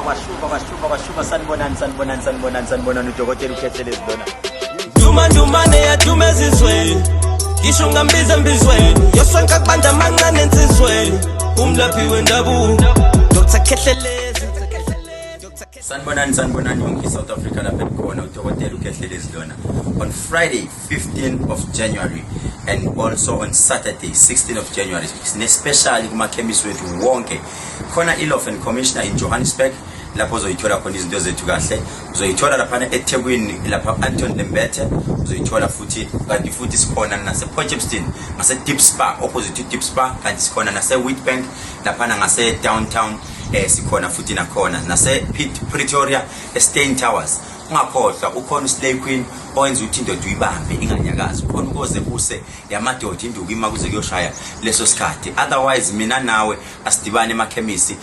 Kwashuba kwashuba kwashuba, sanibonani sanibonani sanibonani sanibonani, udokotela uKhehlelezi lona. Duma ndumane yaduma ezizweni, ngisho ngambiza embizweni yosonke kubanda amancane ensizweni, umlaphi wendabuko Dr Khehlelezi. Sanibonani sanibonani yonke iSouth Africa lapha elikhona, udokotela uKhehlelezi lona. On Friday 15 of January and also on Saturday 16 of January sine special kumakhemisi wethu wonke khona iLof and Commissioner in Johannesburg, lapho uzoyithola khona izinto zethu kahle. Uzoyithola laphana eThekwini, lapha Anton Lembethe uzoyithola futhi, kanti futhi sikhona nase Potchefstroom ngase Deep Spa, opposite to Deep Spa, kanti sikhona nase Witbank laphana ngase downtown, sikhona futhi nakhona nase Pretoria eStain Towers. Ungakhohlwa, ukhona uSlay Queen owenza ukuthi indoda uyibambe inganyakazi, ukhona ukoze kuse yamadoda induku ima kuze kuyoshaya leso sikhathi. Otherwise mina nawe asidibane emakhemisi.